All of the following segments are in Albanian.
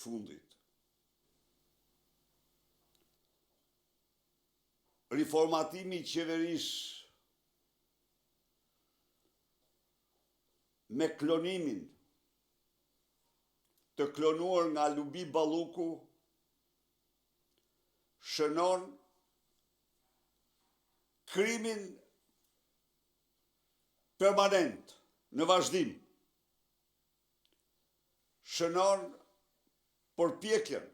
fundit. Riformatimi i qeverisë me klonimin të klonuar nga Lubi Balluku shënon krimin permanent në vazhdim. Shënon përpjekjen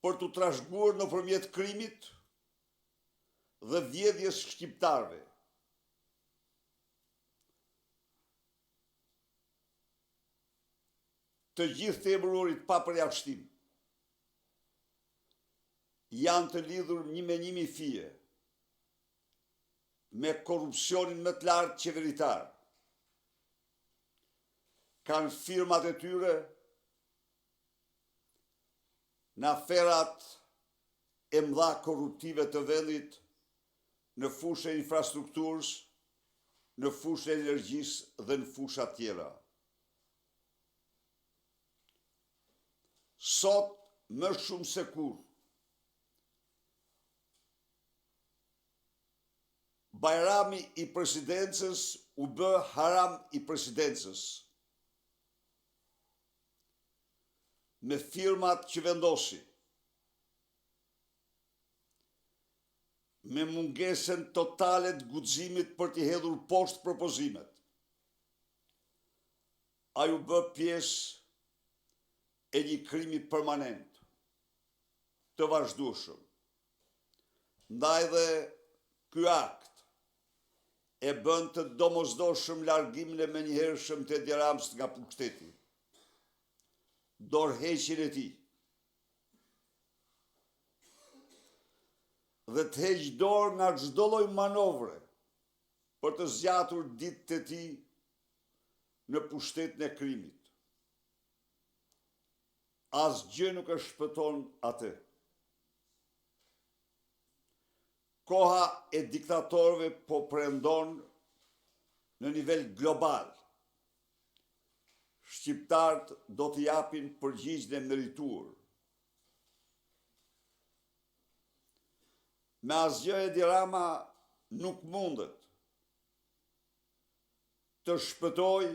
për t'u trashëguar nëpërmjet krimit dhe vjedhjes shqiptarëve. Të gjithë të emëruarit pa përjashtim janë të lidhur një me një mijë fije me korrupsionin më të lartë qeveritar. Kanë firmat e tyre në aferat e mëdha korruptive të vendit në fushën e infrastrukturës, në fushën e energjisë dhe në fusha tjera. Sot më shumë se kurrë, Bajrami i presidencës u bë haram i presidencës. Me firmat që vendosi, me mungesën totale të guximit për t'i hedhur poshtë propozimet. Ai u bë pjesë e një krimi permanent, të vazhdueshëm. Ndaj dhe ky akt e bën të domosdoshëm largimin e menjëhershëm të Edi Ramës nga pushteti, dorëheqjen e tij dhe të heqë dorë nga çdo lloj manovre për të zgjatur ditët e tij në pushtetin e krimit. Asgjë nuk e shpëton atë. Koha e diktatorëve po perëndon në nivel global. Shqiptarët do të japin përgjigjen e merituar. Me asgjë Edi Rama nuk mundet të shpëtojë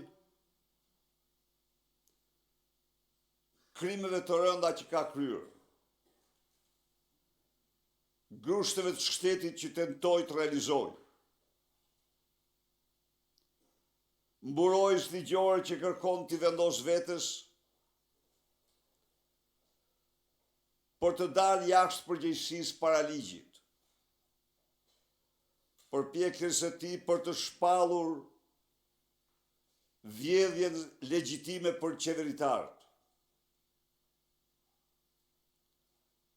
krimeve të rënda që ka kryer, grushteve të shtetit që tentoi të realizojë, mburojës ligjore që kërkon t'i vendosë vetes për të dalë jashtë përgjegjësisë para ligjit, përpjekjes së tij për të shpallur vjedhjen legjitime për qeveritarët.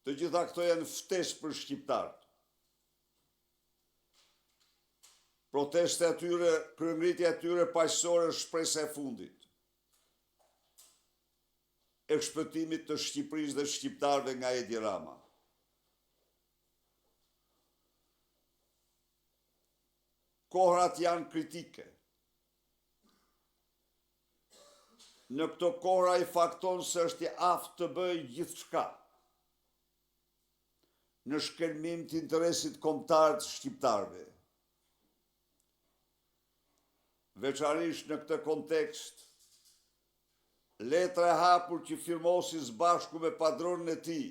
Të gjitha këto janë ftesë për shqiptarët. Protesta e tyre, kryengritja e tyre paqësore është shpresa e fundit e shpëtimit të Shqipërisë dhe shqiptarëve nga Edi Rama. Kohërat janë kritike. Në këto kohëra ai fakton se është i aftë të bëjë gjithçka në shkelmim të interesit kombëtar të shqiptarëve. Veçanërisht në këtë kontekst, letra e hapur që firmosi së bashku me padronin e tij,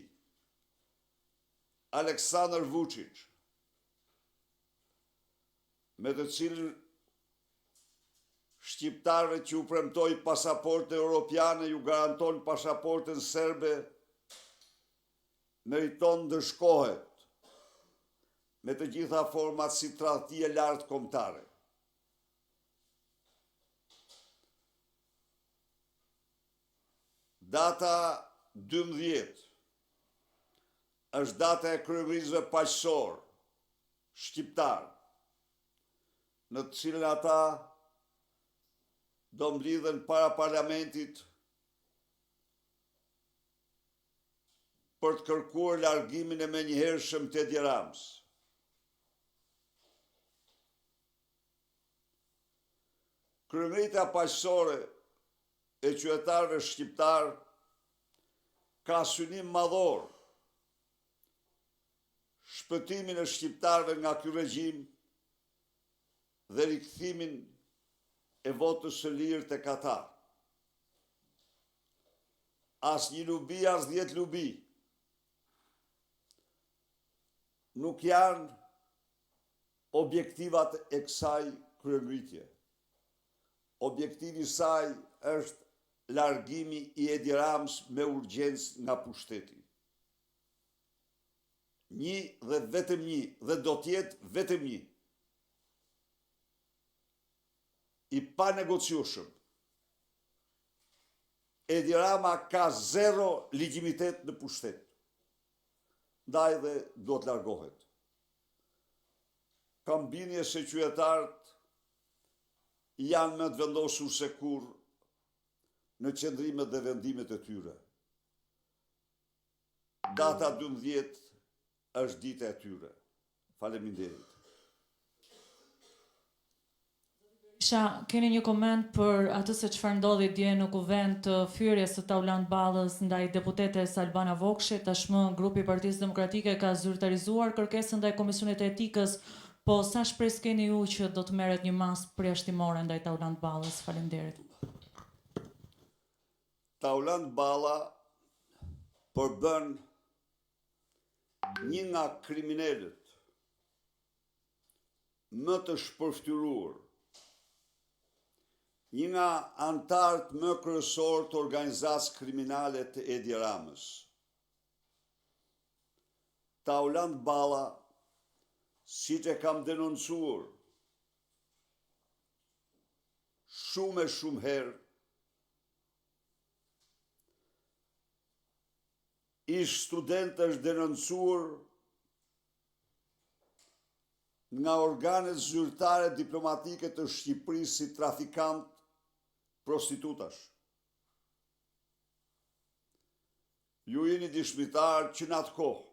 Aleksandër Vuçiç, me të cilën shqiptarëve që u premtoi pasaportën europiane ju garanton pasaportën serbe, meriton ndëshkohet me të gjitha format si tradhti e lartë kombëtare. Data 12 është data e kryengritësve paqësorë shqiptarë, në të cilën ata do mblidhen para parlamentit për të kërkuar largimin e menjëhershëm të Edi Ramës. Kryengritja paqësore e qytetarëve shqiptarë. Ka synim madhor shpëtimin e shqiptarëve nga ky regjim dhe rikthimin e votës së lirë tek ata. As një lubi, as 10 lubi nuk janë objektivat e kësaj kryengritje. Objektivi i saj është largimi i Edi Ramës me urgjencë nga pushteti. Një dhe vetëm një dhe do të jetë vetëm një. I panegociueshëm. Edi Rama ka zero legjitimitet në pushtet. Ndaj dhe duhet të largohet. Kam bindje se qytetarët janë më të vendosur se kurrë në qëndrimet dhe vendimet e tyre. Data 12 është dita e tyre. Faleminderit. Berisha, keni një koment për atë se çfarë ndodhi dje në kuvend të fyerjes së Taulant Ballës ndaj deputetes Albana Vokshi, tashmë grupi i Partisë Demokratike ka zyrtarizuar kërkesën ndaj Komisionit të Etikës, po sa shpresë keni ju që do të merret një masë përjashtimore ndaj Taulant Ballës? Faleminderit. Taulant Balla përbën një nga kriminelët më të shpërfytyruar, një nga anëtarët më kryesorë të organizatës kriminale të Edi Ramës. Taulant Balla, siç e kam denoncuar shumë e shumë herë, Ish student është denoncuar nga organet zyrtare diplomatike të Shqipërisë si trafikant prostitutash. Ju jeni dëshmitar që në atë kohë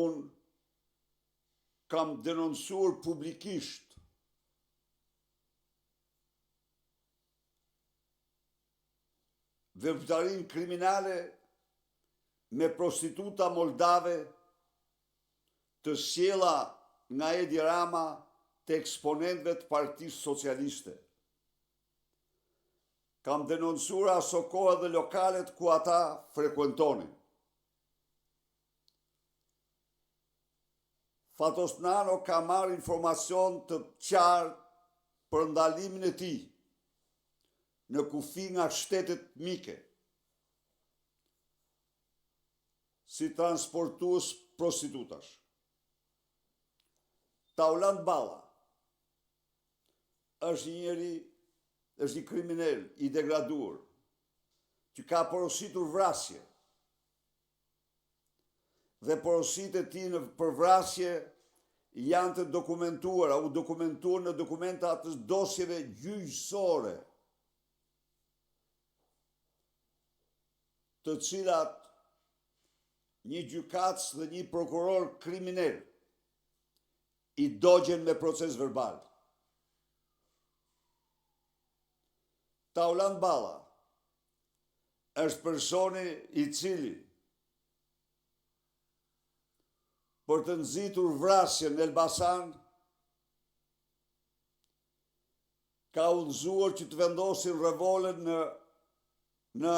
unë kam denoncuar publikisht Veprimtarinë kriminale me prostituta moldave të sjella nga Edi Rama të eksponentëve të Partisë Socialiste. Kam denoncuar asokohe dhe lokalet ku ata frekuentonin. Fatos Nano ka marrë informacion të qartë për ndalimin e tij në kufi nga shtetet mike si transportues prostitutash. Taulant Balla është një njeri, është një kriminel i degraduar që ka porositur vrasje dhe porositë e tij në për vrasje janë të dokumentuara, u dokumentuan në dokumenta të dosjeve gjyqësore, të cilat një gjykatës dhe një prokuror kriminel i dogjen me proces verbal. Taulant Balla është personi i cili për të nxitur vrasjen në Elbasan ka udhëzuar që të vendosin revolen në në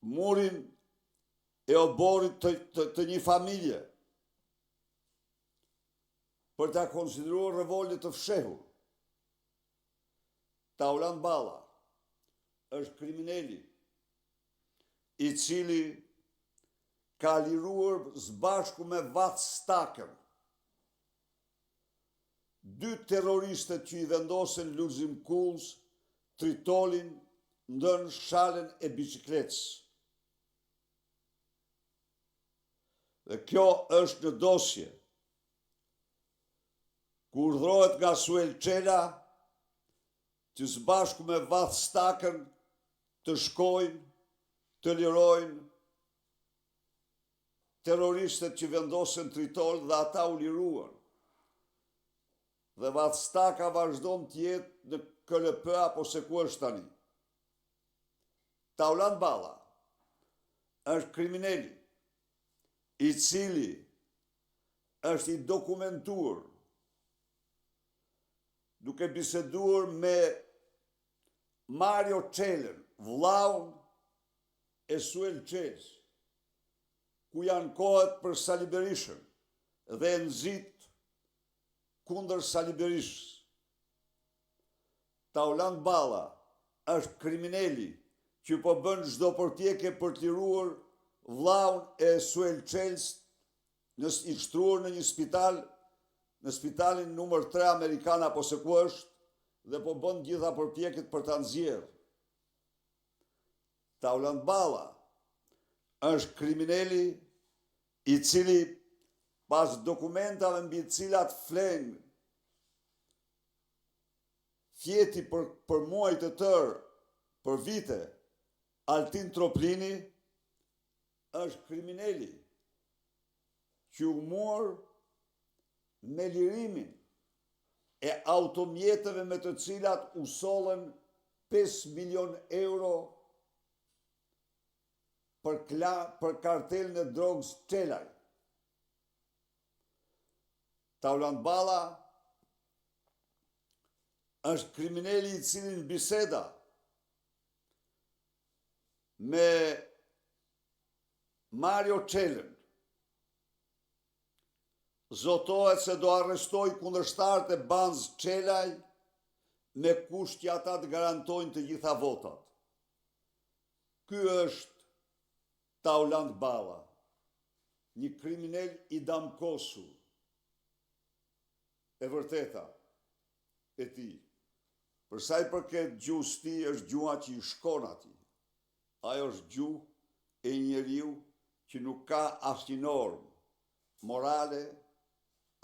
murin e oborrit të, të, të një familje për ta konsideruar revolte të fshehur. Taulant Balla është krimineli i cili ka liruar së bashku me Vath Stakën dy terroristët që i vendosën Lulzim Kullës tritolin ndër shalën e biçikletës. Dhe kjo është në dosje ku urdhërohet nga Suel Çela që së bashku me Vath Stakën të shkojnë të lirojnë terroristët që vendosën tritol dhe ata u liruan. Dhe Vath Staka vazhdon të jetë në KLP apo se ku është tani. Taulant Balla është krimineli i cili është i dokumentuar duke biseduar me Mario Çelën, vëllaun e Suel Çelës, ku i ankohet për Sali Berishën dhe e nxit kundër Sali Berishës. Taulant Balla është krimineli që po bën çdo përpjekje për të liruar vëllaun e Suel Çelës në i shtruar në një spital, në spitalin numër 3 amerikan apo se ku është, dhe po bën gjitha përpjekjet për ta nxjerrë. Taulant Balla është krimineli i cili pas dokumentave mbi të cilat flen fjeti për, për muaj të tërë, për vite, Altin Troplini është krimineli që u mor me lirimin e automjeteve me të cilat u sollën 5 milion euro për, kla, për kartelin e drogës Çelaj. Taulant Balla është krimineli i cili në biseda me Mario Çelën zotohet se do arrestojë kundërshtarët e bandës Çelaj me kusht që ata të garantojnë të gjitha votat. Ky është Taulant Balla, një kriminel i damkosur. E vërteta e tij. Për sa i përket gjuhës së tij, është gjuha që i shkon atij. Ajo është gjuhë e një njeriu që nuk ka asnjë normë morale,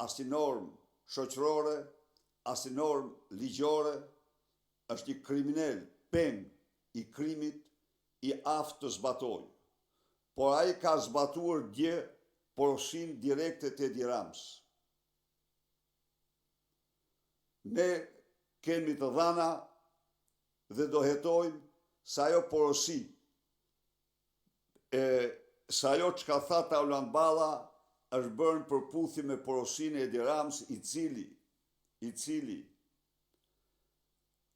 asnjë normë shoqërore, asnjë normë ligjore, është një kriminel, peng i krimit, i aftë të zbatojë. Por ai ka zbatuar dje porosinë direkte të Edi Ramës. Ne kemi të dhana dhe do hetojmë se ajo porosi e se ajo çka tha Taulant Balla është bërë në përputhje me porosinë e Edi Ramës i cili i cili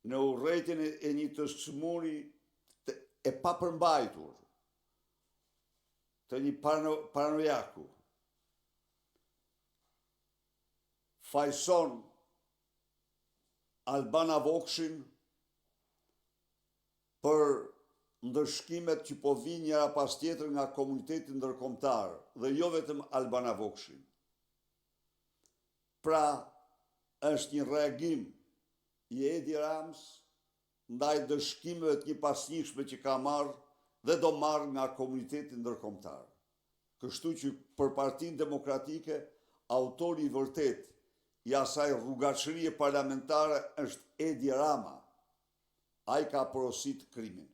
në urrejtjen e një të sëmuri të, e papërmbajtur të një parano, paranojaku fajëson Albana Vokshin për ndëshkimet që po vijnë njëra pas tjetrës nga komuniteti ndërkombëtar dhe jo vetëm Albana Vokshin. Pra, është një reagim i Edi Ramës ndaj ndëshkimeve të njëpasnjëshme që ka marrë dhe do marrë nga komuniteti ndërkombëtar. Kështu që për Partinë Demokratike, autori i vërtetë i asaj rrugaçërie parlamentare është Edi Rama. Ai ka porositë krimin.